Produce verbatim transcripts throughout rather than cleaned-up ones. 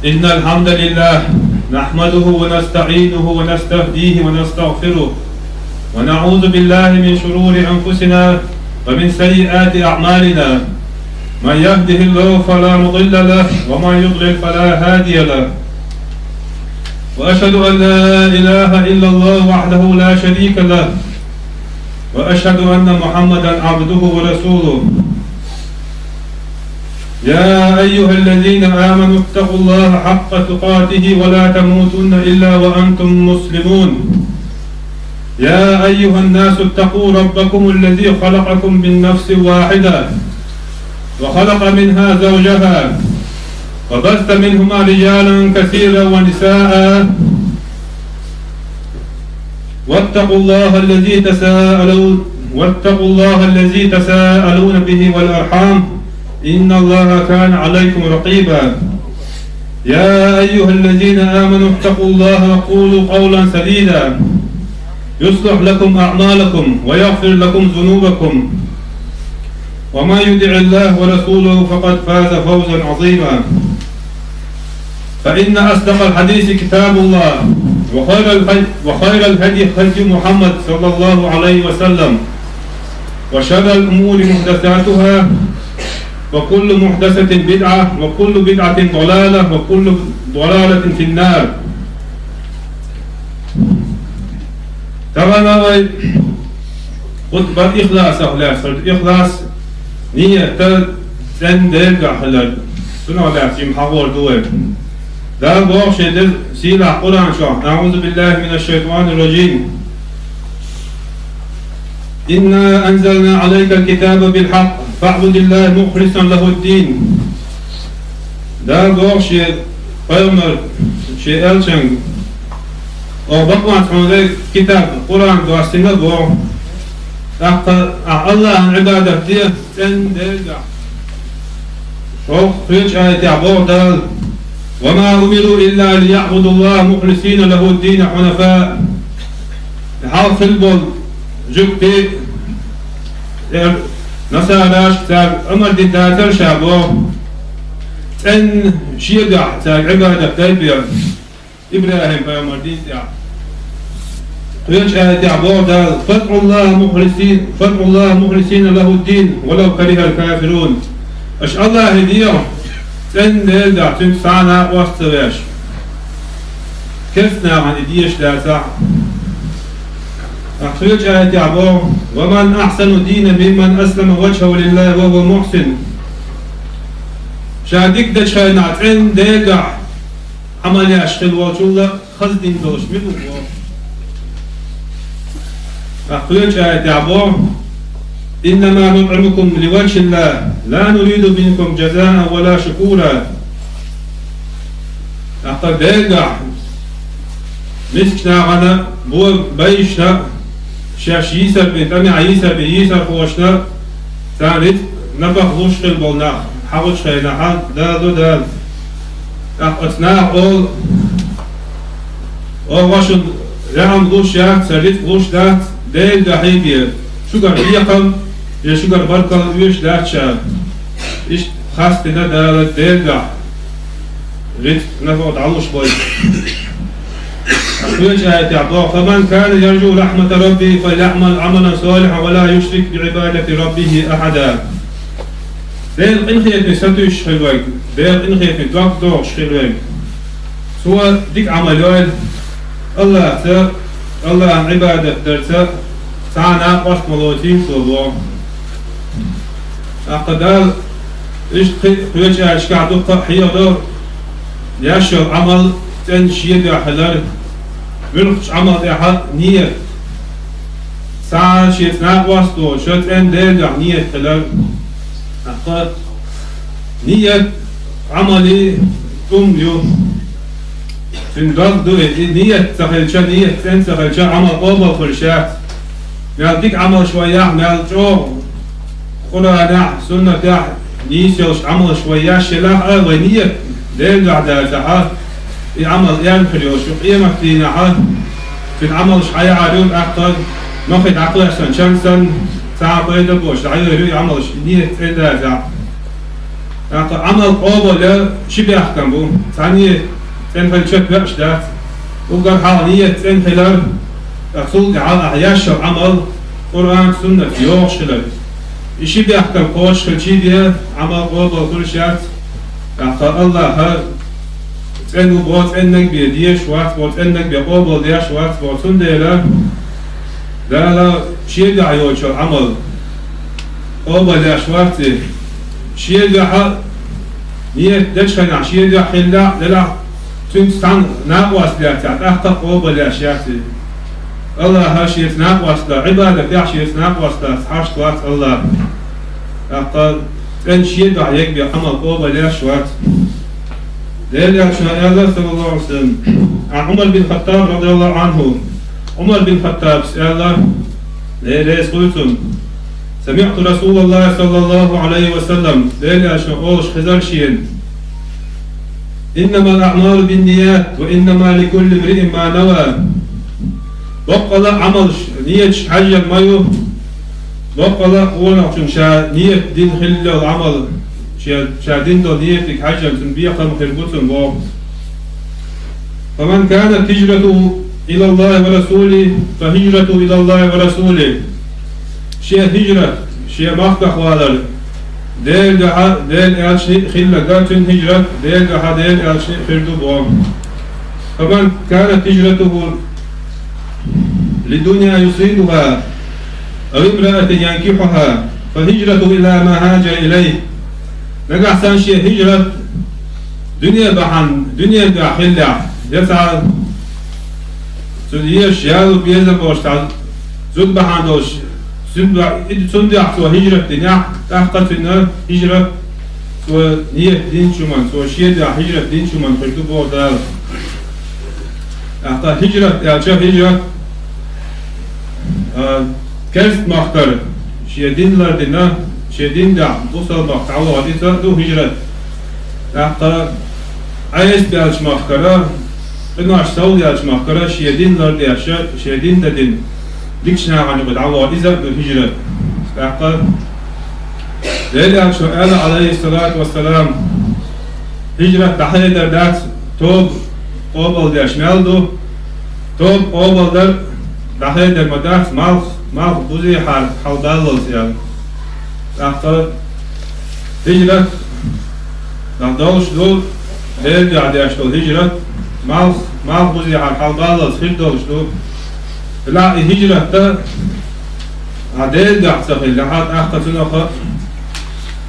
إن الحمد لله نحمده ونستعينه ونستهديه ونستغفره، ونعوذ بالله من شرور أنفسنا ومن سيئات أعمالنا. من يهده الله فلا مضل له، ومن يضلل فلا هادي له. وأشهد أن لا إله إلا الله وحده لا شريك له، وأشهد أن محمدا عبده ورسوله. يا أيها الذين آمنوا اتقوا الله حق تقاته ولا تموتن إلا وأنتم مسلمون. يا أيها الناس اتقوا ربكم الذي خلقكم من نفس واحدة وخلق منها زوجها وبث منهما رجالا كثيرا ونساء، واتقوا الله الذي تساءلون، واتقوا الله الذي تساءلون به والأرحام، إن الله كان عليكم رقيبا. يا أيها الذين آمنوا اتقوا الله وقولوا قولا سديدا يصلح لكم أعمالكم ويغفر لكم ذنوبكم، ومن يطع الله ورسوله فقد فاز فوزا عظيما. فإن أصدق الحديث كتاب الله، وخير الهدي، وخير الهدي هدي محمد صلى الله عليه وسلم، وشر الأمور محدثاتها، وكل محدثة بدعة، وكل بدعة ضلالة، وكل ضلالة في النار. Тахан вай хутба ихласах лаьцна, ихлас ният цӀена Делан дуьхьа хилар, цунах лаьцна жимма хьахор ду вай. Дала боху шен деза сийлахь Къуръан чохь: أعوذ بالله من الشيطان الرجيم. إنا أنزلنا عليك الكتاب بالحق فاعبد الله مخلصا له الدين. Дала боху шен пайхамар, шен элчанга: «Оха бакъонца хьуна вай китаб, Къуръан доссийна боху. ТӀаккха ахь Аллахьан Ӏибадат де, цӀена Делан дуьхьа». ШолгӀа кхечу аятехь боху Дала: «وما أمروا إلا ليعبدوا الله مخلصين له الدين حنفاء». Хьалха хилла болу жуьгтий, э, насараш цаьрга амар дина дацара ша боху, цӀена шен дуьхьа цаьрга Ӏибадат дай бен, ИбрахӀим-пайхамар дина тӀехь. Кхечу аятехь боху Дала: «فادعوا الله مخلصين، فادعوا الله مخلصين له الدين ولو كره الكافرون». Аша Аллахье дехьа, цӀена Делан дуьхьа, цуьнца цхьа а накъост ца веш, керста нахана и дезаш дацахь а. Ткъа кхечу аятехь боху: «ومن أحسن دينا ممن أسلم وجهه لله وهو محسن». Ша дика дечу хенахь цӀена Делан дуьхьа Ӏамал еш хилла волчул а хаза дин долуш мила ву боху? Ткъа кхечу аятехь боху: «إنما نطعمكم لوجه الله لا نريد منكم جزاء ولا شكورا». ТӀаккха Делан дуьхьа мискачу нахана бо байшна, шаьш йийсар бен, тӀамехь йийсар бен йийсархошна, царна рицкъ, напха луш хилла болу нах хьахучу хенахь, Дала ду, Дала. ТӀаккха оцу наха олу: «Оха шуна раьӀна луш яц, сан рицкъ луш дац Делан дуьхьа бен, шуьгара бекхам я шуьгара баркалла оьшуш дац ша». Иштта хастийна Дала Делан дуьхьа рицкъ, напха дӀалуш бойла. Кхечу аятехь боху: «فمن كان يرجو رحمة ربه فليعمل عملا صالحا ولا يشرك بعبادة ربه أحدا». Делан къинхетаме сатуьйсуш хила вайга, Делан къинхетаме дог дохуш хила вайга. Цо дика Ӏамал йойла, Аллахьца, Аллахьан Ӏибадат дарца цхьа а накъост ма лоцийла цо боху. ТӀаккха Дала иштта кхин а кхечу аьллашкахь дуккха а хьехадо, еш йолу Ӏамал цӀена шен дуьхьа хилар, муьлххачу Ӏамал тӀехь а ният, цхьа а шеца накъост а доцуш, цӀена Делан дуьхьа ният хилар. ТӀаккха ният Ӏамалан тӀум ю. Цуьнан дог ду и, и ният ца хилча, ният цӀена ца хилча, Ӏамал къобал хуьлуш яц. Мел дика Ӏамалш вай яхь, мел чӀогӀа Къуръанехь, суннатехь нийса йолуш Ӏамалш вай еш елахь а, вай ният Делан дуьхьа дацахь а, и Ӏамал эрна хир йолуш ю къематдийнахь а. Цуьнан Ӏамалш хьаяхьар ю тӀаккха, мохе дӀакхоьссина чан санна, цхьа а пайда боцуш дӀайойур ю и Ӏамалш, и ният цӀена дацахь а. ТӀаккха Ӏамал къобал яр ши бехкам бу. Цхьанне цӀена хила чекхвеш дац. Уггар хьалха ният цӀена хилар, ТӀаккха цул тӀаьхьа ахь еш йолу Ӏамал Къуръан, суннат йогӀуш хилар. И ши бехкам кхочуш хилчий бен, Ӏамал къобал хуьлуш яц. ТӀаккха Аллаха цӀена ву боху, цӀеннаг бен дезаш вац боху, цӀеннаг бен къобал деш вац боху. Цундела Дала шен дуьхьа йоцучу Ӏамал къобал деш вац и. Шен дуьхьа ният дечу хенахь, шен дуьхьа хилла а делахь, цуьнца цхьаьна накъост лаьцахь, тӀаккха а къобал еш яц и. Аллаха шеца накъост дан, Ӏибадатехь шеца накъост дан хьашт вац Аллах. ТӀаккха цӀена шен дуьхьа ерг бен Ӏамал къобал еш вац. Делан Элчано аьлла, саллаллаху Ӏалайхи ва саллам, Ӏан Ӏумар бин Хаттаб, радияллаху Ӏанху, Ӏумар бин Хаттабас аьлла, Дела реза хуьлда цунна: «СамиӀту Расулаллахи, саллаллаху Ӏалайхи ва саллам», Делан Элчано олуш хезара шена: «Иннамал аъмалу бинният, ва иннама ликулли имриин ма нава». Баккъала а Ӏамалш нияташ хьаьжжина ма ю. Баккъала а къонахчун ша ният дина хилла йолу Ӏамал, ша, ша дина долу ниятиг хьаьжжина цуьнан бекхам хир бу цунна боху. «Фаман канат хижратуху илаллахи ва расулихи, фа хижратуху илаллахи ва расулихи». Шен хижрат, шен махках валар, Делан дуьхьа, Делан Элчане а хилла, цуьнан хижрат Делан дуьхьа, Делан Элчане а хир ду боху. «Фаман канат хижратуху лидунья юсибуха, ав имраатин янкихьуха, фа хижратуху иля ма хаджара илайхи». Нагахь санна шен хижрат дуьне бахьана, дуьненан дуьхьа хиллехь, я цхьа цуьнан езаш, яло безам болуш цхьа зуда бахьана долуш, цуьнан дуьхьа, и, цунна дуьхьа цо хижрат динехь, тӀаккха цуьнан хижрат цо ният динчу хӀуманна, цо шен дуьхьа хижрат динчу хӀуманна хир ду боху Дала. ТӀаккха хижрат аьлча, хижрат, а, керста махкара шен дин лардина, шен дин дуьхьа бусалба махка дӀавахар, иза ду хижрат. ТӀаккха Ӏеса баьллачу махкара, къинош сов лаьллачу махкара шен дин лардеш, шен дин дан дина дикачу нахана юкъа дӀавахар, иза а ду хижрат. ТӀаккха Делан Элчано аьлла, Ӏалайхиссалату вассалам, хижрат дӀахедар дац, тоба къобал деш мел ду, тоба къобал дар дӀахедар ма дац, малх, малх бузехьара хьалдаллалц аьлла. ТӀаккха хижрат, тӀаккха долуш ду, Делан дуьхьа деш долу хижрат, малх, малх бузехьара хьалдаллалц хир долуш ду. Делахь и хижрат а Делан дуьхьа ца хилла, тӀаккха цунах а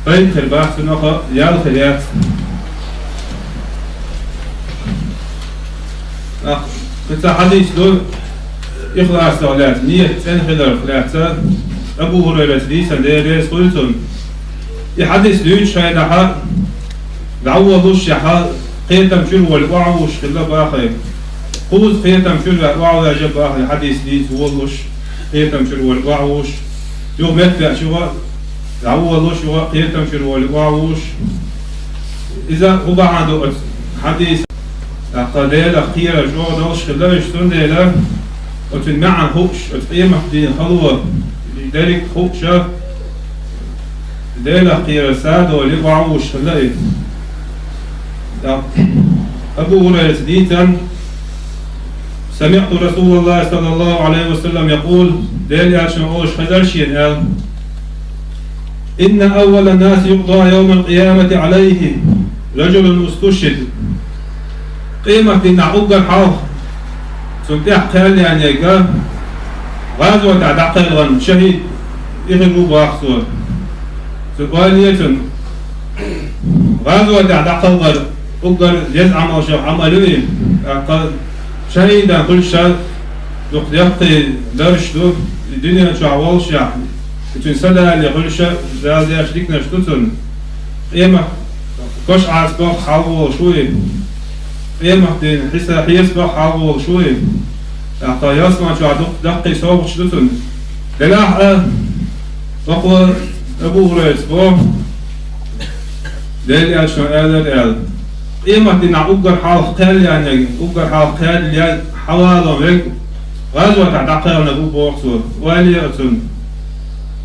пайда хир бац, цунах а ял хир яц. ТӀаккха кхин цхьа хьадис ду, ихласах лаьцна, ният цӀена хиларх лаьцна, Абу ХӀурайрас дийцина, Дела реза хуьлда цунна. И хьадис дуьйцучу хенахь, дӀаволлушехь, кхетам чуьра волий охьавуссуш хилла боху. Кхузза кхетам чуьра ваьлла охьаваьжна боху, хьадис дийца воллуш, кхетам чуьра волий охьавуссуш. Юха меттавеача, юха дӀаволлуш, юха кхетам чуьра волий охьавуссуш. Иза хӀун бахьана ду оцу хьадис? ТӀаккха Делах кхерар чӀогӀа долуш хилла уьш, цундела оцуьнан маьӀна хууш, оцу къематдийнан хало дерриг хууш, Делах кхерар садоли охьавуссуш хилла и. ТӀаккха Абу ХӀурайрас дийцина: «СамиӀту Расулаллахи, саллаллаху Ӏалайхи ва саллам, якъул», Делан Элчано олуш хезара шена аьлла: «Инна аввалан-наси юкъда явмал-къиямати Ӏалайхи ражулун устушхид». Къематдийнахь уггар хьалха цунна тӀехь кхел яьннарг гӀазотехь дӀакхелхина шахӀид, и хир ву боху цо. Цо ойла е цунна. ГӀазотехь дӀакхалхар уггар деза Ӏамалшах Ӏамал ю и, тӀаккха шахӀидан хуьлуш а дукха яккхий дарш ду, и дуьнен чохь воллушехь, и цуьнан са далале хуьлуш а Дала деш диканаш ду цунна. Къемат кошахьарца боху хьалха волуш ву и. Къематдийнан хьиса-, хьесапах хьалха волуш ву и. ТӀаккха ялсамани чохь дукха даккхий совгӀаташ ду цунна. Делахь а, бакъо Абу ХӀурайрас боху, Делан Элчано аьллера аьлла: «Къематдийнахь уггар хьалха кхел яьннарг, уггар хьалха кхел яьнна хьавалон верг гӀазотехь дӀакхелхинарг ву», боху цо. Ойла е оцунна.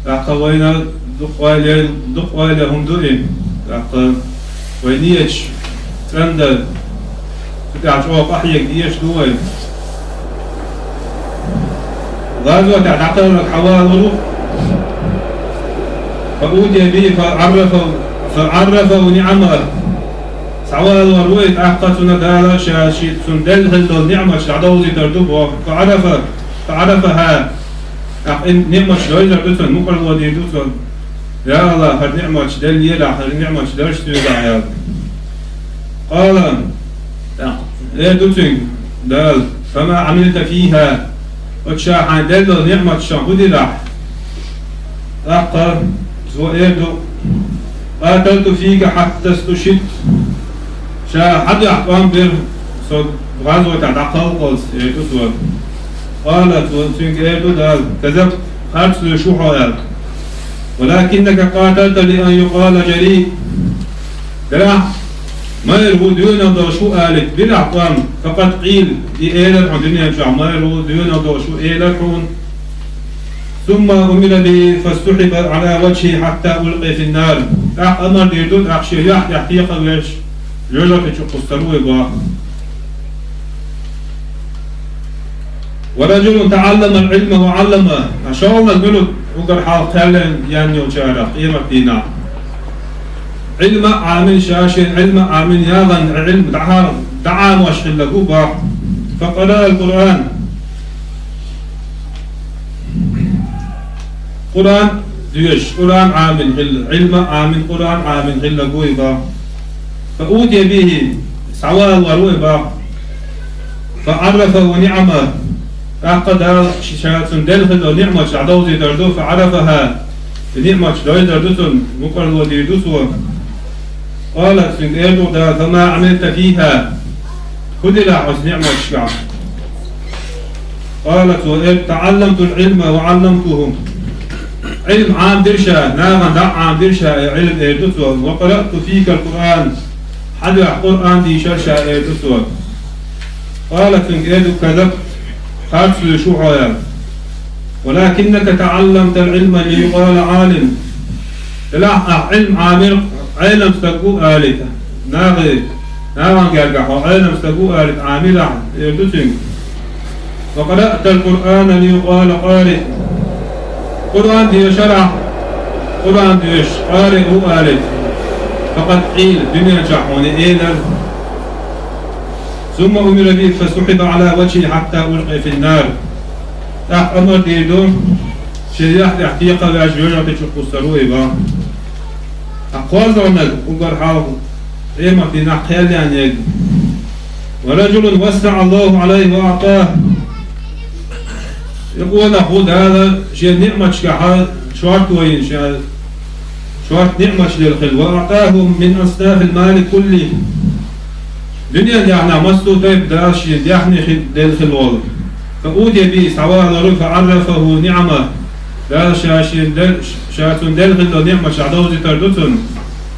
ТӀаккха вайна дукха ойла е, дукха ойла е хӀума ду и. ТӀаккха Вай нийяташ цӀена дар, цу тӀехь чӀогӀа къахьега дезаш ду вай. ГӀазотехь дӀакхелхинарг хьавалор ву. فأتي به فعرفه، فعرفه نعمه. Схьавалор ву и, тӀаккха цунна Дала ша ши-, цунна делла хилла долу ниъматаш дӀадовзийтар ду боху. فعرف، فعرفها. ТӀаккха и ниъматаш дойзар ду цунна, мукъарло дийр ду цунна. Я АллахӀ, хӀара ниъматаш деллера, хӀара ниъматаш дарш суьйла аьлла. قال, тӀаккха эр ду цуьнга Дала: فما عملت فيها. Оцу ша хьайна делла долу ниъматашна хӀун дира ахь? ТӀаккха цо эр ду: قاتلت فيك حتى استشهدت. Ша хьан дуьхьа тӀом бира, со гӀазотехь дӀакхалхалц, эр ду цо. قال, цо цуьнга эр ду Дала: كذبت, харц луьйш ву хьо аьлла. ولكنك قاتلت لأن يقال جريء. Делахь, майра ву, доьналла долуш ву алийта бира ахь тӀом, فقد قيل, и элира хьуна дуьнен чохь, майра ву, доьналла долуш ву, элира хьуна. ثم أمر به فسحب على وجهه حتى ألقي في النار. ТӀаккха амар дийр ду, тӀаккха шен юьхь тӀехь текха веш, жоьжахати чу кхуссур ву и боху. ورجل تعلم العلم وعلمه. ШолгӀаниг мила ву уггар хьалха кхел яьнна йолчарах къематдийнахь? Ӏилма а Ӏамийна, ша шен Ӏилма а Ӏамийна, яхана Ӏилма дӀа-, дӀаӀамош хилларг ву боху. فقرأ القرآن. Къуръан доьшуш, Къуръан Ӏамийна хилла, Ӏилма а Ӏамийна, Къуръан Ӏамийна хилларг ву и боху. فأتي به, схьавалор ву и боху. فعرفه نعمه. ТӀаккха Дала ша цунна делла хилла долу ниъматаш дӀадовзийтар ду, فعرفها. И ниъматаш дойзар ду цунна, мукъарло дийр ду цо. قال, цуьнга эр ду Дала: فما عملت فيها. ХӀун дира ахь оцу ниъматашкахь? قال, цо эр: تعلمت العلم وعلمته. Ӏилма Ӏамдира ша, нахана дӀа а Ӏамдира ша и Ӏилма, эр ду цо. وقرأت فيك القرآن. Хьан дуьхьа Къуръан дийшира ша, эр ду цо. قال, цуьнга эр ду: كذبت, харц луьйш ву хьо аьлла. ولكنك تعلمت العلم ليقال عالم. Делахь ахь Ӏилма Ӏамийра, Ӏелам стаг ву алийта. Нахе, нахана гергахь хьо Ӏелам стаг ву алийта Ӏамийра ахь, эр ду цуьнга. وقرأت القرآن ليقال قارئ. Къуръан доьшура ахь, Къуръан доьшуш къариъ ву алийта. فقد قيل, дуьнен чохь хьуна элира. ثم أمر به فسحب على وجهه حتى ألقي في النار. ТӀаккха амар дийр ду, шен юьхь тӀехь текха веш, жоьжахати чу кхуссур ву и боху. Ткъа кхозлагӀниг уггар хьалха къематдийнахь кхел яьннарг. ورجل وسع الله عليه وأعطاه. И къонах ву, Дала шен ниъматашкахь шорто йина, шен шорта ниъматаш делла хилла. وأعطاه من أصناف المال كله. Дуьнен даьхни массо а тайпа Дала шена даьхни хи-, делла хилла волу. فأتي به, схьавалор ву, فعرفه نعمه. Дала ша шена дел-, ша цунна делла хилла ниъматаш дӀадовзийтар ду цунна.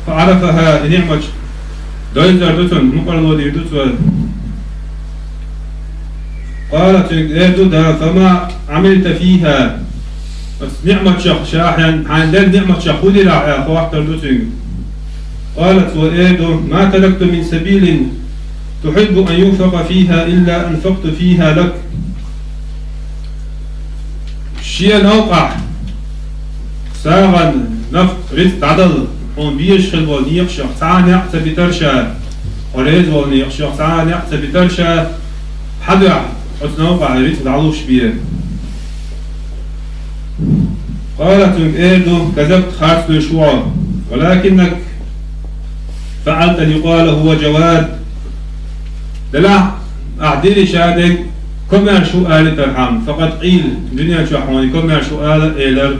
فعرفها, и ниъматаш дойзар ду цунна, мукъарло дийр ду цо. قال, цуьнга эр ду Дала: فما عملت فيها. Оцу ниъматашкахь, ша хьайн, хьайна делла ниъматашкахь хӀун дира ахь, аьлла, хоттур ду цуьнга. قال, цо эр ду: ما تركت من سبيل تحب أن ينفق فيها إلا أنفقت فيها لك. Шен новкъахь сагӀина нафакъ, рицкъ дӀадала хьуна безаш хилла волу некъашах цхьа а некъ ца битира ша, хьо реза волу некъашах цхьа а некъ ца битира ша, хьан дуьхьа оцу новкъахь рицкъ дӀалуш бен. قال, цуьнга эр ду: كذبت, харц луьйш ву хьо. ولكنك فعلت ليقال هو جواد. Делахь ахь дира ша дерг комаьрша ву алийтархьама, فقد قيل, дуьнен чохь хьуна комаьрша ву ала а элира.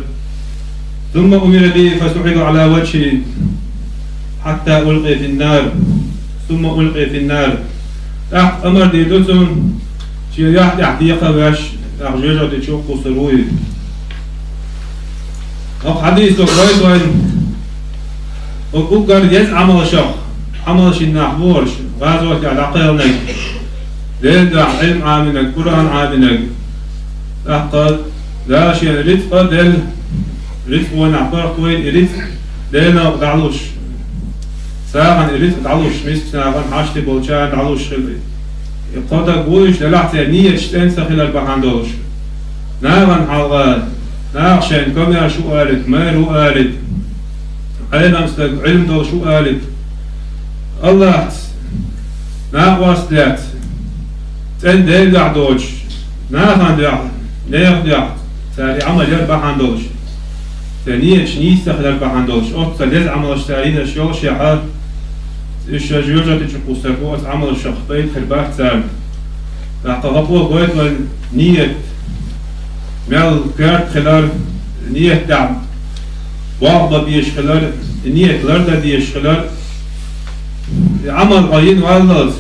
ثم أمر به فسحب على وجهه حتى ألقي في النار. ثم ألقي في النار. ТӀаккха амар дийр ду цунна, шен юьхь тӀехь декха веш, тӀаккха жоьжахати чу кхуссур ву и. ХӀокху хьадисо гойту вайна, хӀокху уггар еза Ӏамалшах, Ӏамалшин нах бу хӀорш, гӀазотехь дӀакхелхинарг, Делан дуьхьа Ӏилма Ӏамийнарг, Къуръан Ӏамийнарг. ТӀаккха Дала шен рицкъа делла, рицкъонах паргӀат вайна и рицкъ, Делан новкъа дӀалуш. Царна и рицкъ дӀалуш, мискача нахана, хьашт болчарна дӀалуш хила. И кхо даг вуйш, делахь церан нийяташ цӀена ца хилар бахьана долуш. Нахана хьалха, наха шайна комаьрша ву алийта, майра ву алийта, Ӏелам стаг, Ӏилма долуш ву алийта, Аллахьца накъост лаьцна, цӀена Делан дуьхьа доцуш, нахана дуьхьа, нехан дуьхьа, цара и Ӏамал яр бахьана долуш, церан нийяташ нийса ца хилар бахьана долуш, оццул деза Ӏамалш цара йинарш йолушехь, уьш шаьш жоьжахати чу кхуссург ву, оцу Ӏамалшах пайда хир бац царна. ТӀаккха хӀокхо гойту вайн нийят, мел коьрта хилар, нийят тӀехь болх бан безаш хилар, и нийят лардан дезаш хилар. И Ӏамал хьо йина валлалц,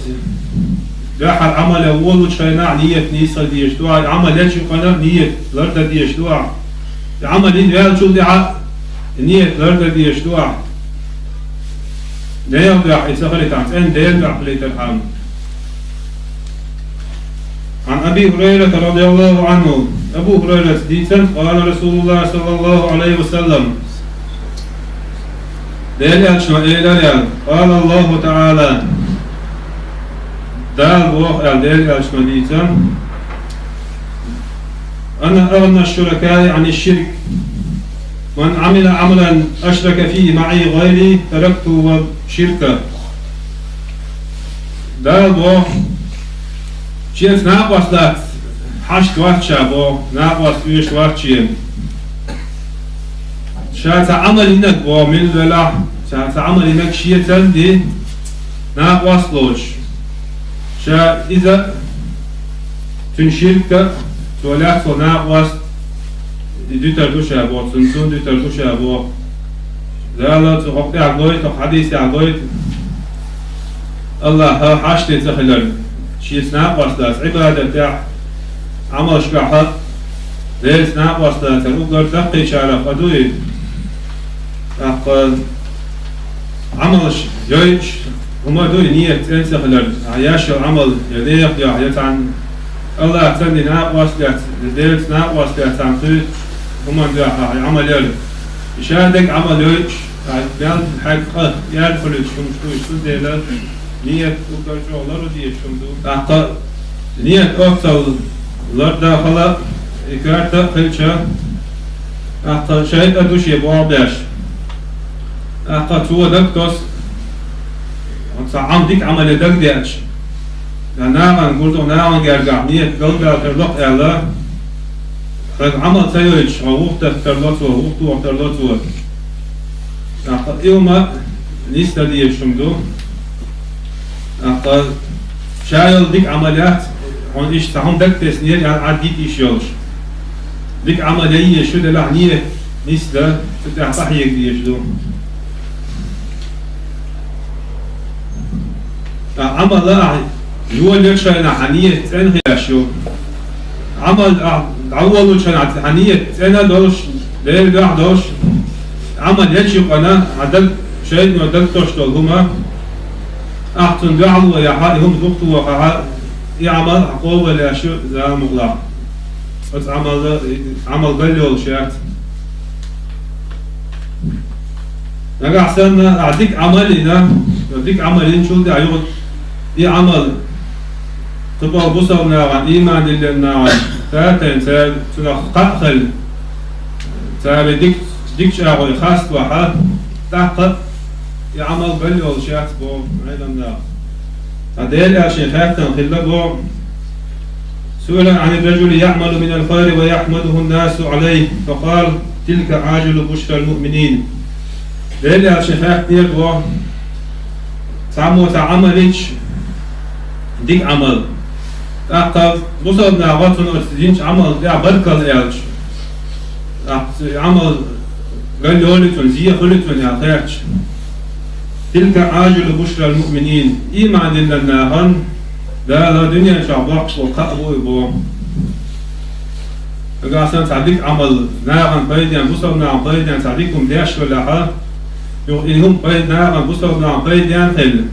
дуьххьара Ӏамале волучу хенахь нийят нийса хила дезаш ду ахь, и Ӏамал ечу юкъана нийят лардан дезаш ду ахь. И Ӏамал йина ваьллачул тӀаьхьа и нийят лардан дезаш ду ахь. Делан дуьхьа и ца хилийтархьама, цӀена Делан дуьхьа хилийтархьама. عن أبي هريرة رضي الله عنه، Абу Хурайрас дийцина, قال رسول الله صلى الله عليه وسلم, Делан Элчано элира аьлла, قال الله تعالى, Дала боху аьлла, Делан Элчано дийцина: أنا أغنى الشركاء عن الشرك، من عمل عملا أشرك فيه معي غيري تركته وشركه. Дала боху, шеца накъост лаца хьашт вац ша боху, накъост оьшуш вац шена. Ша цхьа Ӏамал йинарг боху, мила велахь, ша цхьа Ӏамал йинарг шеца а накъост лоцуш. Ша иза, цуьнан ширк а, цо лаьцна накъост, и дуьтур ду ша боху, цунна, цунна дуьтур ду ша боху. Дала цу хӀокху тӀехь гойту, хӀокху хьадисехь гойту, Аллахьца хьашт ца хилар, шеца накъост лаца, Ӏибадатехь, Ӏамалшкахь а, Делаца накъост лацар уггар даккхийчарах а дуй. ТӀаккха Ӏамалш йойтуш хӀума дуй, нийят цӀена ца хилар, ахь еш йолу Ӏамал я нехан дуьхьа, я цхьана Аллахьца накъост лаьцна, Делаца накъост лаьцна цхьана кхуьйтуш хӀуманна дуьхьа ахь Ӏамал яр. И ша дерг Ӏамал йойтуш, ахь мел хьегна къа, яьржа хуьлуьйтуш хӀумнаш ду, цундела нийят уггар чӀогӀа лардан дезаш хӀума ду. ТӀаккха нийят оццул лардан хала, и коьрта а хилча, тӀаккха шайтӀа ду шен болх беш. ТӀаккха цо даг тосу, цхьа Ӏам-, дика Ӏамале дагадеача, я нахана гур ду, нахана гергахь нийят галбаьлла тарло-кх аьлла, хьоьга Ӏамал ца йойтуш, хьо вухтарх тарло цо, вухтохар тарло цо. ТӀаккха и хӀума нисдан дезаш хӀума ду. ТӀаккха ша йолу дика Ӏамал яц, хьуна иштта цхьа хӀума дагатеснера аьлла, Ӏад йита йиш йолуш. Дика Ӏамал ян езаш ю, делахь нийят нисдан, цу тӀехь къахьега дезаш ду. Ткъа Ӏамал ахь йолаелча хенахь хьан нийят цӀена хилаш ю. Ӏамал ахь дӀаволучу хенахь хьан нийят цӀена а долуш, Делан дуьхьа долуш, Ӏамал ечу юкъана хьан даг, шайтӀано дагтосуш долу хӀума, ахь цунна дуьхьало яхь, и хӀума духтухахь, и Ӏамал хьан къобалъеш ю Дала мукъалахь. Оцу Ӏамал, Ӏамал галъйолуш яц. Нагахь санна ахь дика Ӏамал йина, дика Ӏамал йинчул тӀаьхьа юха и Ӏамал кху тӀехь бусалба нахана, ийман диллина нахана, цара тайна цара цунах кхаъ хилла, цара дика, дика чӀагӀо и хастахь, тӀаккха и Ӏамал галъйолуш яц боху Ӏеламнаха. Ткъа Делан Элчане хаьттина хилла боху: سئل عن الرجل يعمل من الخير ويحمده الناس عليه فقال: تلك عاجل بشرى المؤمنين. Делан Элчане хаьттинера боху, цхьаммо цхьа Ӏамал йича, дика Ӏамал. ТӀаккха бусалба наха цунна оцу йинчу Ӏамал тӀехь баркалла аьлча, тӀаккха цу Ӏамал галъйолий цунна, зен хуьлий цунна аьлла хаьттича, تلك عاجل بشرى المؤمنين, ийман диллина нахана Дала дуьнен чохь боккхуш болу кхаъ бу и боху. Нагахь санна цхьа дика Ӏамал нахана пайден, бусалба нахана пайден цхьа дика хӀума деш велахь, юха и хӀума пайда нахана, бусалба нахана пайден хилла,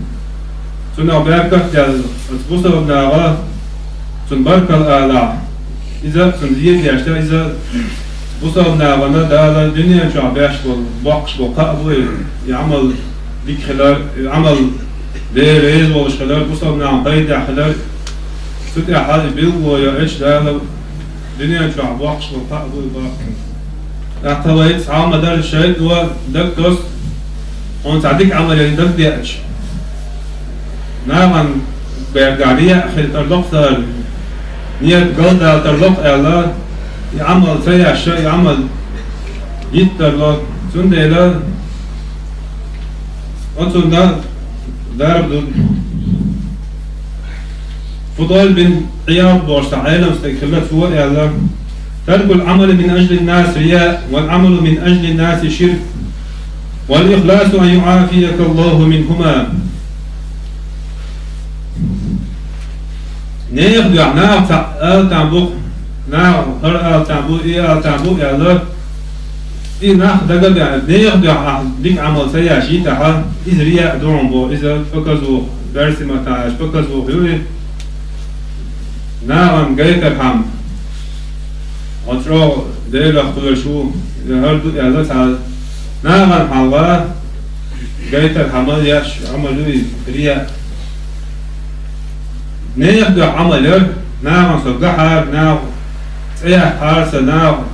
цунах беркат а даьлла, оцу бусалба наха цунна баркалла алахь, иза цунна зен деш, иза бусалба нахана Дала дуьнен чохь беш болу, боккхуш болу кхаъ бу и, и Ӏамал дика хилар, и Ӏамал Дела реза волуш хилар, бусалба нахана пайдехь хилар, цу тӀехь и билгало йо эчу Дала дуьнен чохь боккхуш болу кхаъ бу и баккхина. ТӀаккха вай цхьа а ма-дарра шайтӀо дагтосу, хьуна цхьа дика Ӏамал ян дагадеача. Нахана бегахь рияъ хила тарло-кх цара, нийят галдала тарло-кх аьлла, и Ӏамал ца еш, и Ӏамал йиттарло. Цундела оцунна дарба ду. Фудайл бин Ӏияд бохуш цхьа Ӏелам стаг хилла, цо аьлла: «Таркул Ӏамали мин ажлин нас рияъ, вал Ӏамалу мин ажлин наси ширк, вал ихласу ан юӀафияка Аллаху минхума». Нехан дуьхьа наха цхьаъ ала там бу, наха хӀара ала там бу, и ала там бу аьлла, и нах дага а беана, нехан дуьхьа ахь дика Ӏамал ца еш йитахь, иза рияъ ду хьуна боху, иза показуха, берсиматаш показуха ю и. Нахана гайтархьама, хьо чӀогӀа Делах кхоьруш ву, я хӀара ду аьлла цхьа нахана хьалха гайтархьама еш Ӏамал ю и рияъ. Нехан дуьхьа Ӏамал яр, нахана со гахьара, наха цӀе яьккхьара сан, наха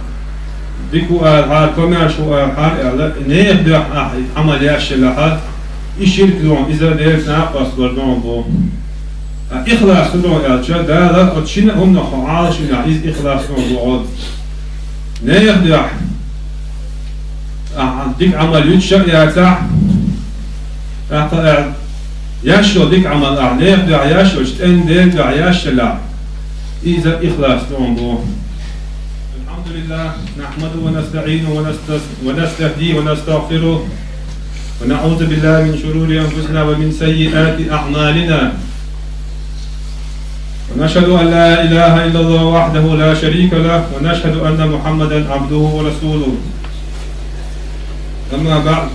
дика ву алахьара, комаьрша ву алахьара аьлла, нехан дуьхьа ахь Ӏамал еш елахь, и ширк ду хьуна, иза Делаца накъост бар ду хьуна боху. Ткъа ихлас ду хьуна аьлча, Дала оцу шина а хӀуманах хьо Ӏалашйинехь, иза ихлас ду хьуна боху. Нехан дуьхьа ахь дика Ӏамал юьтуш а яцахь, тӀаккха ахь еш йолу дика Ӏамал ахь нехан дуьхьа еш йолчу тӀеман Делан дуьхьа еш елахь, иза ихлас ду хьуна боху. الحمد لله، نحمده ونستعينه ونستس-، ونستهديه ونستغفره، ونعوذ بالله من شرور أنفسنا ومن سيئات أعمالنا. ونشهد أن لا إله إلا الله وحده لا شريك له، ونشهد أن محمدا عبده ورسوله. أما بعد.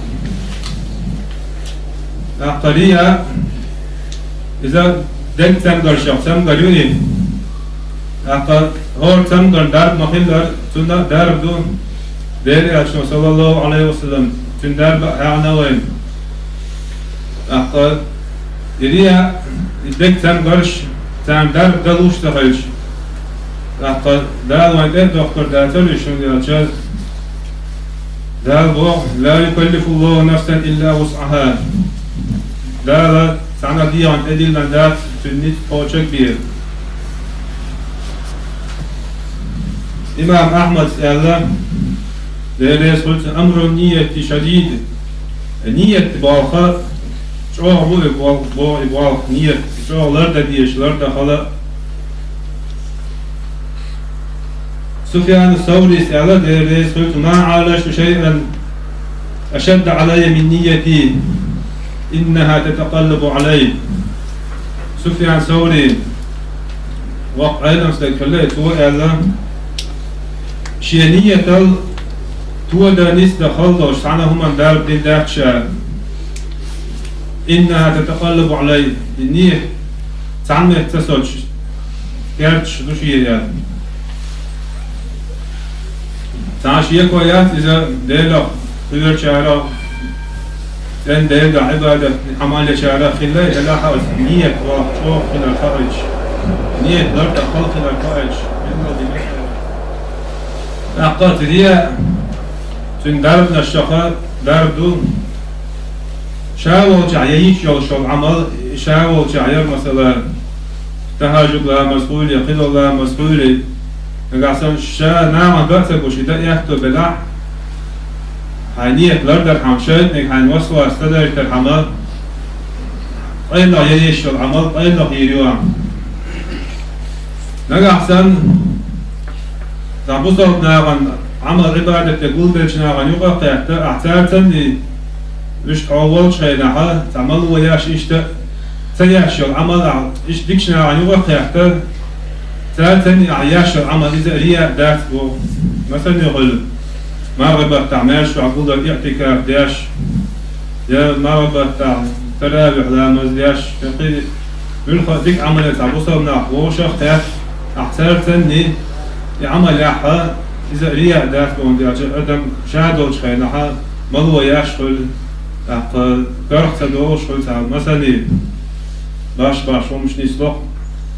ТӀаккха рияъ, иза деган цамгаршах цамгар ю и. ТӀаккха хӀора цамгарна дарба ма-хиллара, цунна а дарба ду, Делан Элчано, саллаллаху Ӏалайхи ва саллам, цуьнан дарба а хьехна вайна. ТӀаккха и рияъ, и деган цамгарш, царна дарба дан луш ца хилча, тӀаккха Дала вайна тӀе а доккхур дацара уьш, хӀунда аьлча Дала боху: «لا يكلف الله نفسا إلا وسعها». Дала цхьана а дегӀана тӀедиллина дац цуьнан ницкъ кхочург бен. Имам Ахьмада аьлла, Дела реза хуьлда цунна: «أمر النية شديد». Ният болх чӀогӀа бу и болх, бо и болх, ният чӀогӀа лардан дезаш, лардан хала. Суфьяну Саврис аьлла, Дела реза хуьлда цунна: «ما عالجت شيئا أشد علي من نيتي، إنها تتقلب علي». Суфьян Саври, воккха Ӏелам стаг хилла, цо аьлла, шен ниятал тодан, нисдан хала долуш цхьана а хӀуманна дарба дина дац ша. «إنها تتقلب علي». И ният цхьана метта ца соцуш, керташ ду шен ян. Цхьа шеко яц иза Делах кхоьручарах, цӀена Делан дуьхьа Ӏибадат, Ӏамал ечарах хилла, делахь а аса ният ваха чӀогӀа хилар хаийча, ният лардан хала хилар хаийча, мел ма дина. ТӀаккха аса рияъ, цуьнан дарбанашха дарба ду, ша волчохь ян йиш йолуш йолу Ӏамал, ша волчохь яра, масала, тахьажуд ламаз хуьлий, кхидолу ламаз хуьлий, нагахь санна ша нахана ган а ца гуш, и дан аьтто белахь, хьайн ният лардархьама, шайтӀаниг хьайна васвас ца дайтархьама, къайлаха ян йиш йолу Ӏамал къайлаха йийр ю ахь. Нагахь санна, цхьа бусалба нахана Ӏамал-Ӏибадат де гулбеллачу нахана юкъа а кхетта, ахь цара санний, уьш тхьо волчу хенахь, цхьа мало еш иштта ца еш йолу Ӏамал ахь, иштта дикачу нахана юкъа а кхетта, цара санний ахь еш йолу Ӏамал иза а рияъ дац боху. Масална хуьлу, мархий баттахь маьрша чохь гулдар иӀтикаф деш, я мархий баттахь таравихь ламаз деш, я кхин муьлхха а дика Ӏамале цхьа бусалба нах вовшах а кхетта, ахь цара санний и Ӏамал яхь, иза а рияъ дац боху, хӀунда аьлча адам ша долчу хенахь мало еш хуьлу. ТӀаккха карах ца догӀуш хуьлу цхьа масале, баш-баш хӀумаш нисло.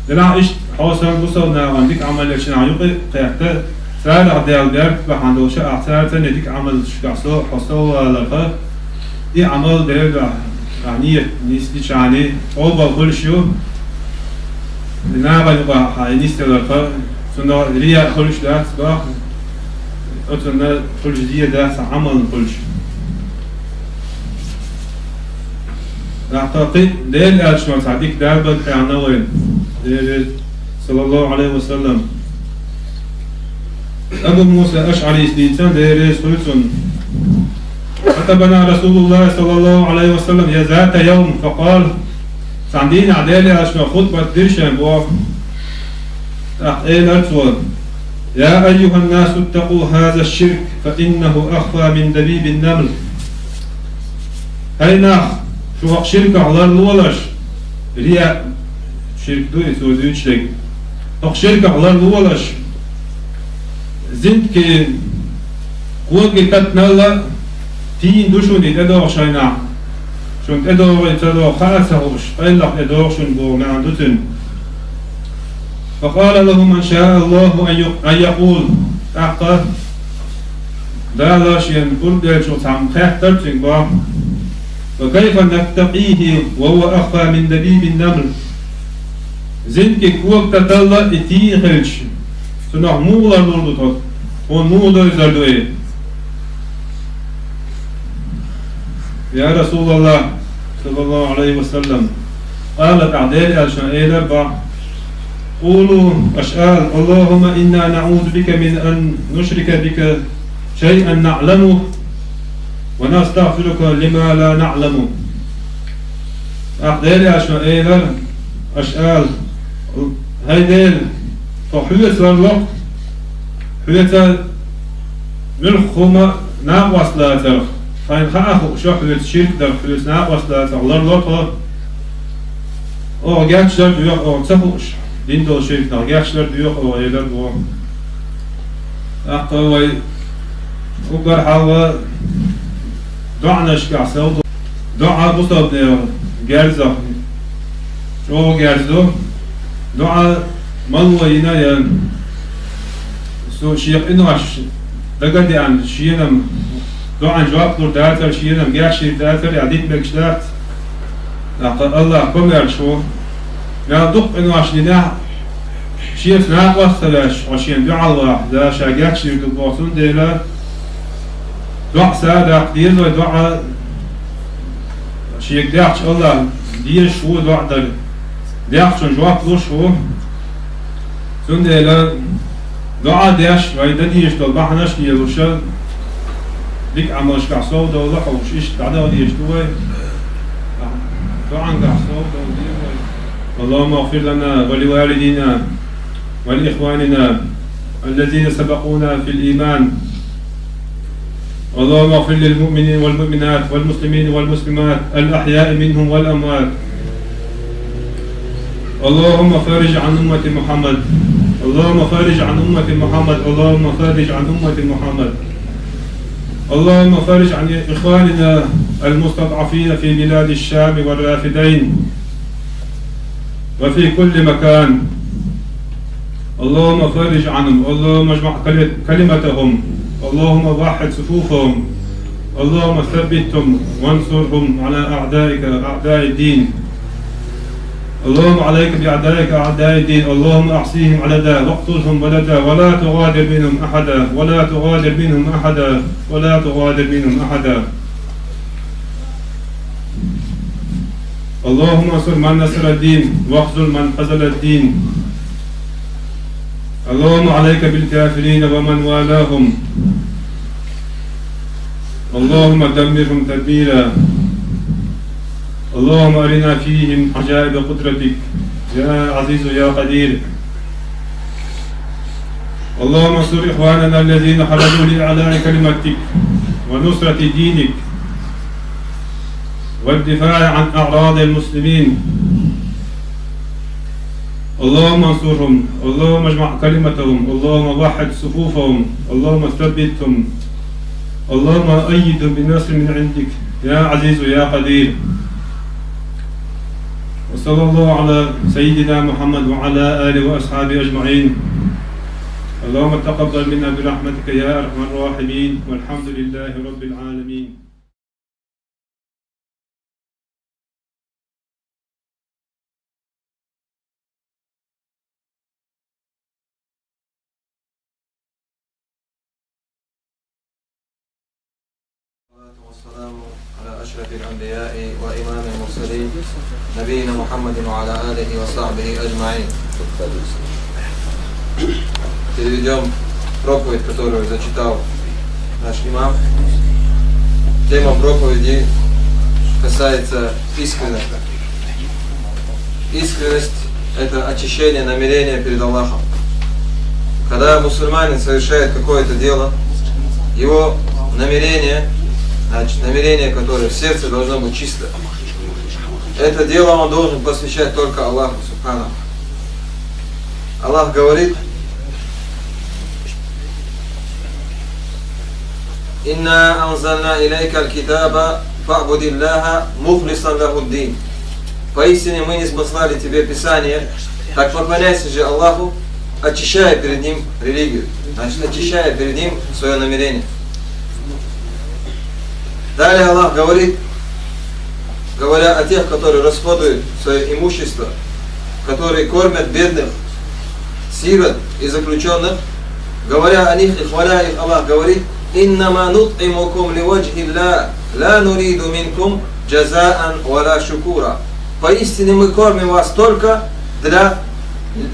Делахь иштта хьо санна бусалба нахана дика Ӏамал ечу нахана юкъа кхетта, царах Дела беркат бахьана долуш ахь цаьрца дика Ӏамалшкахь со, хьо совваларха, и Ӏамал Делан дуьхьа, ахь нийят нисдичхьана, къобал хуьлуш ю. Нахана юкъахь хьан нисделарха, цунах рияъ хуьлуш дац боху, оцунна хуьлуш зен дац, Ӏамална хуьлуш. ТӀаккха кхин а Делан аьлчано цхьа дика дарбан аьлла вайна, Делан Веза, саллаллаху Ӏалайхи ва саллам. Абу Муса АшӀарис дийцина, Дела реза хуьлда цунна. خطبنا رسول الله صلى الله عليه وسلم ذات يوم فقال: Цхьана дийнахь Делан аьлчано хутбат дира шайна боху. ТӀаккха элира цо: يا أيها الناس اتقوا هذا الشرك فإنه أخفى من دبيب النمل. ХӀай нах, шу хӀокху ширках ларлолаш, рияъ ширк ду и, цо дуьйцуш дерг. ХӀокху ширках ларлолаш, зинтагийн коги татаналла тийна ду шуна и тӀедогӀуш хенахь, шуна тӀедогӀий ца догӀу хаа а ца хууш, къайлаха тӀедогӀу шуна боху маьӀна ду цуьнан. فقال له من شاء الله أن يق-، أن يقول. ТӀаккха Дала шена гур деллачух цхьамма хаьттира цуьнга боху: وكيف نتقيه وهو أخفى من دبيب النمل؟ Зинтагийн коги таталла и тийна хилча, цунах муха ларлур ду тхо? Тхуна муха девзар ду и? Я Расулаллах, саллаллаху Ӏалайхи ва саллам, къала, тӀаккха Делан аьлчано элира боху: قولوا, аша ала: اللهم إنا نعوذ بك من أن نشرك بك شيئا نعلمه ونستغفرك لما لا نعلم. ТӀаккха Делан аьлчано элира, аша ала: хӀай Дела, тхо хьоьца ларло-кх, хьоьца муьлхха хӀума накъост лацарх, тхайна хаа а хууш хьоьца ширк дарх, хьоьца накъост лацарх ларло тхо. Оха гечдар доьху оха ца хууш дина долу ширкнах, гечдар доьху оха, элира боху. ТӀаккха вай уггар хьалха доӀанашкахь сов ду. ДоӀа бусалба нехан герзах чӀогӀа герз ду. ДоӀа мало йина а ян, со шен къинош дага а деана, шена-м доӀан жоп лур дацара, шена-м гечдийр дацара, я дина мегаш дац. ТӀаккха Аллах комаьрша ву. Мел дукха къинош динехь а, шеца накъост ца ваьш, хьо шена дуьхьал вахь, Дала ша гечдийр ду боху, цундела доӀа сов даккха деза вай, доӀа шега дехча Аллах дезаш ву доӀа дар, дехчунна жоп луш ву. Цундела доӀа деш, вай дан дезаш долу бахьанаш а лелош, дика Ӏамалшкахь сов довла хьо, уьш иштта дӀадала дезаш ду вай. ДоӀангахь сов довла деза вай. اللهم اغفر لنا ولوالدينا ولإخواننا الذين سبقونا في الإيمان. اللهم اغفر للمؤمنين والمؤمنات والمسلمين والمسلمات الأحياء منهم والأموات. اللهم فرج عن أمة محمد. اللهم فرج عن أمة محمد. اللهم فرج عن أمة محمد. اللهم فرج عن إخواننا المستضعفين في بلاد الشام والرافدين وفي كل مكان. اللهم فرج عنهم، اللهم اجمع كل-، كلمتهم، اللهم وحد صفوفهم، اللهم ثبتهم وانصرهم على أعدائك أعداء الدين. اللهم عليك بأعدائك أعداء الدين، اللهم أحصهم عددا واقتلهم بددا ولا تغادر منهم أحدا، ولا تغادر منهم أحدا، ولا تغادر منهم أحدا. اللهم انصر من نصر الدين واخذل من خذل الدين. اللهم عليك بالكافرين ومن والاهم. اللهم دمرهم تدميرا. اللهم أرنا فيهم عجائب قدرتك يا عزيز يا قدير. اللهم انصر إخواننا الذين خرجوا لإعلاء كلمتك ونصرة دينك والدفاع عن أعراض المسلمين. اللهم انصرهم، اللهم اجمع كلمتهم، اللهم وحد صفوفهم، اللهم ثبتهم، اللهم أيدهم بنصر من عندك. يا عزيز يا قدير. وصلى الله على سيدنا محمد وعلى آله وأصحابه أجمعين. اللهم تقبل منا برحمتك يا أرحم الراحمين، والحمد لله رب العالمين. الصلاة والسلام على أشرف الأنبياء وإمام المرسلين، نبينا محمد وعلى آله وصحبه أجمعين. Переведём проповедь, которую зачитал наш имам. Тема проповеди касается искренности. Искренность — это очищение намерения перед Аллахом. Когда мусульманин совершает какое-то дело, его намерение, значит, намерение, которое в сердце, должно быть чисто. Это дело он должен посвящать только Аллаху Субханаху. Аллах говорит: «إنا أنزلنا إليك الكتاب فاعبد الله مخلصا له الدين». Поистине мы ниспослали тебе Писание, так поклоняйся же Аллаху, очищая перед Ним религию, значит, очищая перед Ним своё намерение. Далее Аллах говорит, говоря о тех, которые расходуют своё имущество, которые кормят бедных, сирот и заключённых, говоря о них и хваля их, Аллах говорит: «إنما نطعمكم لوجه الله لا نريد منكم جزاء ولا شكورا». Поистине мы кормим вас только для,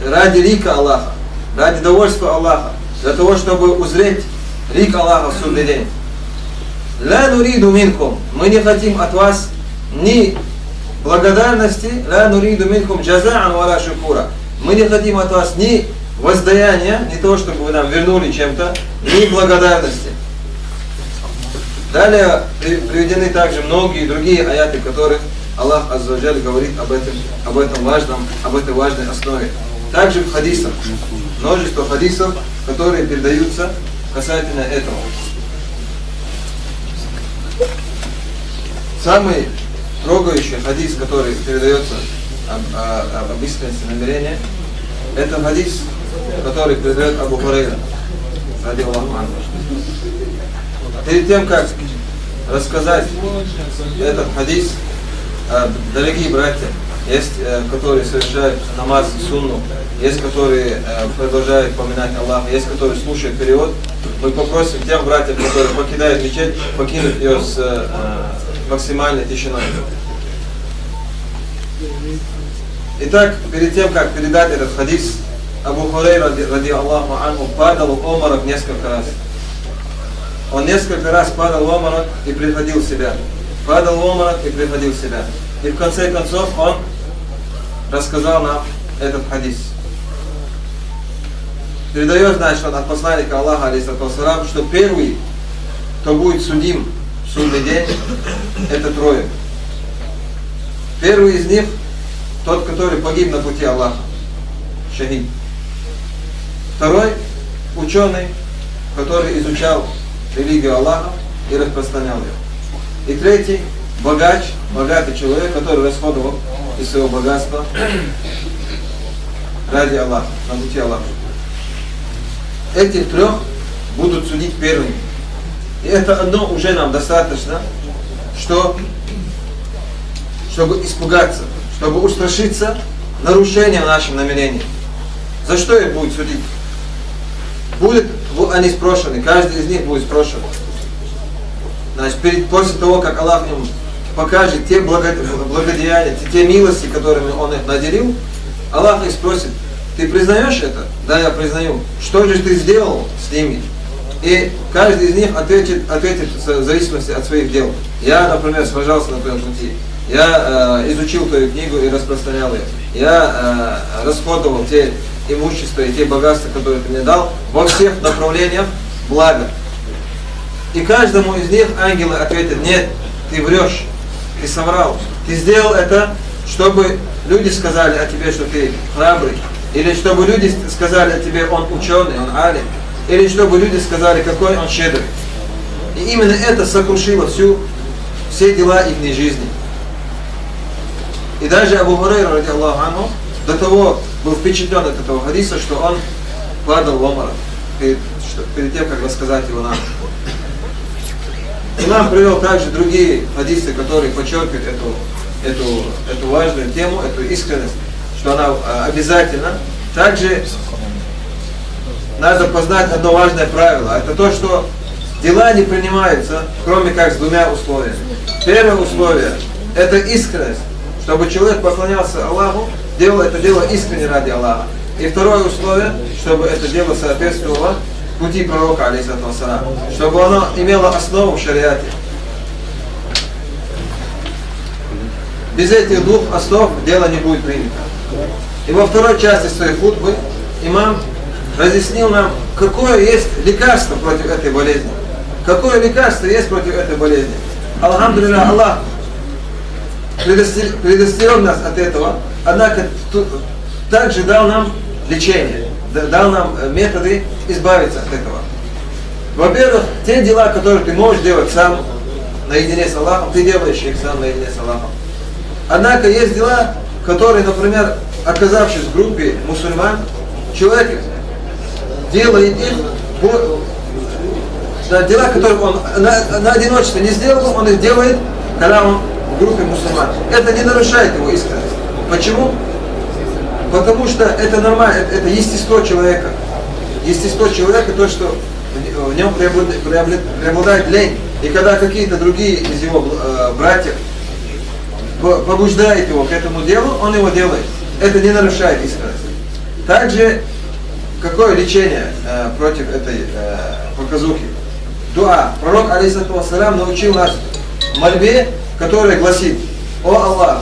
ради лика Аллаха, ради довольства Аллаха, для того, чтобы узреть лик Аллаха в судный день. «لا نريد منكم», мы не хотим от вас ни благодарности, «لا نريد منكم جزاء ولا شكورا». Мы не хотим от вас ни воздаяния, ни того, чтобы вы нам вернули чем-то, ни благодарности. Далее при-, приведены также многие другие аяты, в которых Аллах Азза ва Джаль говорит об этом, об этом важном, об этой важной основе. Также в хадисах, множество хадисов, которые передаются касательно этого. Самый трогающий хадис, который передаётся об, о-, об искренности намерения, это хадис, который передаёт Абу Хурайра, радияллаху анху. Перед тем, как рассказать этот хадис, э, дорогие братья, есть, э, которые совершают намаз сунну, есть, которые, э, продолжают поминать Аллаха, есть, которые слушают перевод. Мы попросим тех братьев, которые покидают мечеть, покинуть её с, э, максимальной тишиной. Итак, перед тем, как передать этот хадис, Абу Хурайра, ради, ради Аллаху анху, падал в обморок несколько раз. Он несколько раз падал в обморок и приходил в себя. Падал в обморок и приходил в себя. И в конце концов он рассказал нам этот хадис. Передаёт, значит, он от посланника Аллаха, алейхиссалату вассалам, что первый, кто будет судим в судный день, это трое. Первый из них — тот, который погиб на пути Аллаха, шахид. Второй — учёный, который изучал религию Аллаха и распространял её. И третий — богач, богатый человек, который расходовал из своего богатства ради Аллаха, на пути Аллаха. Этих трёх будут судить первыми. И это одно уже нам достаточно, что, чтобы испугаться, чтобы устрашиться нарушения в нашем намерении. За что их будет судить? Будет, бу-, они спрошены, каждый из них будет спрошен. Значит, перед, после того, как Аллах им покажет те благо-, благодеяния, те, те милости, которыми Он их наделил, Аллах их спросит: «Ты признаёшь это?» «Да, я признаю». «Что же ты сделал с ними?» И каждый из них ответит, ответит в зависимости от своих дел. «Я, например, сражался на твоём пути. Я, э, изучил твою книгу и распространял её. Я, э, расходовал те имущества и те богатства, которые ты мне дал, во всех направлениях блага». И каждому из них ангелы ответят: «Нет, ты врёшь, ты соврал. Ты сделал это, чтобы люди сказали о тебе, что ты храбрый, или чтобы люди с-, сказали о тебе: он учёный, он алим, или чтобы люди сказали, какой он щедрый». И именно это сокрушило всю все дела их жизни. И даже Абу Хурайра, радиаллаху анху, до того был впечатлен от этого хадиса, что он падал в обморок перед, что, перед тем, как рассказать его нам. Имам привел также другие хадисы, которые подчеркивают эту, эту, эту важную тему, эту искренность, что она э, обязательна. Также надо познать одно важное правило. Это то, что дела не принимаются, кроме как с двумя условиями. Первое условие — это искренность, чтобы человек поклонялся Аллаху, делал это дело искренне ради Аллаха. И второе условие, чтобы это дело соответствовало пути пророка, алейхиссалату вассалам, чтобы оно имело основу в шариате. Без этих двух основ дело не будет принято. И во второй части своей хутбы имам разъяснил нам, какое есть лекарство против этой болезни. Какое лекарство есть против этой болезни? Алхамдулилля, Аллах предосте- предостерег нас от этого, однако ту- также дал нам лечение, д- дал нам э, методы избавиться от этого. Во-первых, те дела, которые ты можешь делать сам наедине с Аллахом, ты делаешь их сам наедине с Аллахом. Однако есть дела, которые, например, оказавшись в группе мусульман, человек делает их, бо- да, дела, которые он на, на одиночестве не сделал, он их делает, когда он в группе мусульман. Это не нарушает его искренность. Почему? Потому что это нормально, это, это естество человека. Естество человека то, что в нем преобладает лень. И когда какие-то другие из его э, братьев побуждают его к этому делу, он его делает. Это не нарушает искренность. Также какое лечение э, против этой э, показухи? Дуа. Пророк, алейхиссалату вассалям, научил нас мольбе, которая гласит: «О Аллах,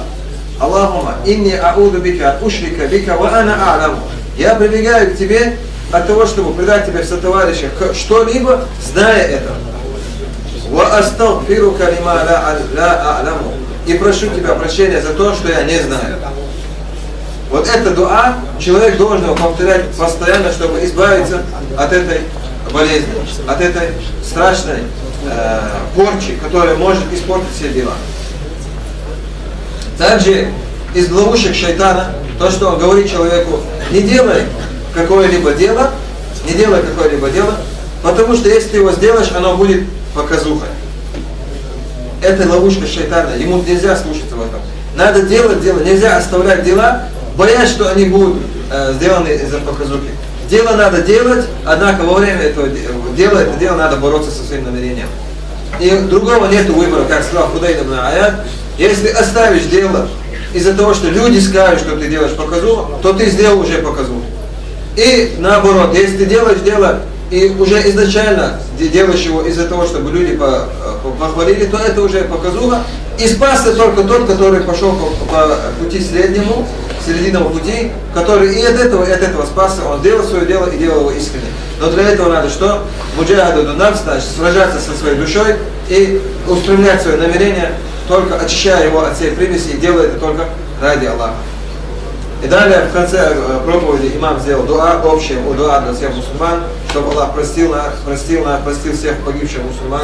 Аллахума, инни ауду бика ушрика бика ва ана а'ламу». Я прибегаю к тебе от того, чтобы предать тебя в сотоварища к- что-либо, зная это. «Ва астагфирука лима ла, ла а'ламу». И прошу тебя прощения за то, что я не знаю. Вот это дуа человек должен его повторять постоянно, чтобы избавиться от этой болезни, от этой страшной э, порчи, которая может испортить все дела. Также из ловушек шайтана то, что он говорит человеку: «Не делай какое-либо дело, не делай какое-либо дело, потому что если ты его сделаешь, оно будет показухой». Это ловушка шайтана, ему нельзя слушаться в этом. Надо делать дело, нельзя оставлять дела, боясь, что они будут э, сделаны из-за показухи. Дело надо делать, однако во время этого де- дела, это дело надо бороться со своим намерением. И другого нету выбора, как сказал Фудайл ибн Аяд, если оставишь дело из-за того, что люди скажут, что ты делаешь показуху, то ты сделал уже показуху. И наоборот, если ты делаешь дело, и уже изначально де- делаешь его из-за того, чтобы люди по- э, по- похвалили, то это уже показуха. И спасся только тот, который пошел по, по пути среднему, серединного пути, который и от этого, и от этого спасся, он делал свое дело и делал его искренне. Но для этого надо что? Муджахаду нафс, значит, сражаться со своей душой и устремлять свое намерение, только очищая его от всей примеси и делая это только ради Аллаха. И далее в конце э, проповеди имам сделал дуа, общее дуа для всех мусульман, чтобы Аллах простил нас, простил нас, простил всех погибших мусульман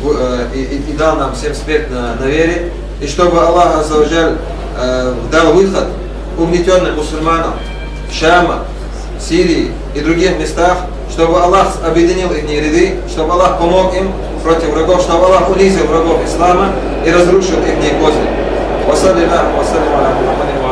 в- э, и, и- и дал нам всем смерть на, на вере, и чтобы Аллах Азза ва Джаль э, дал выход угнетенным мусульманам Шама, Сирии и других местах, чтобы Аллах объединил их ряды, чтобы Аллах помог им против врагов, чтобы Аллах унизил врагов ислама и разрушил их козни. وصلى الله وسلم على محمد وعلى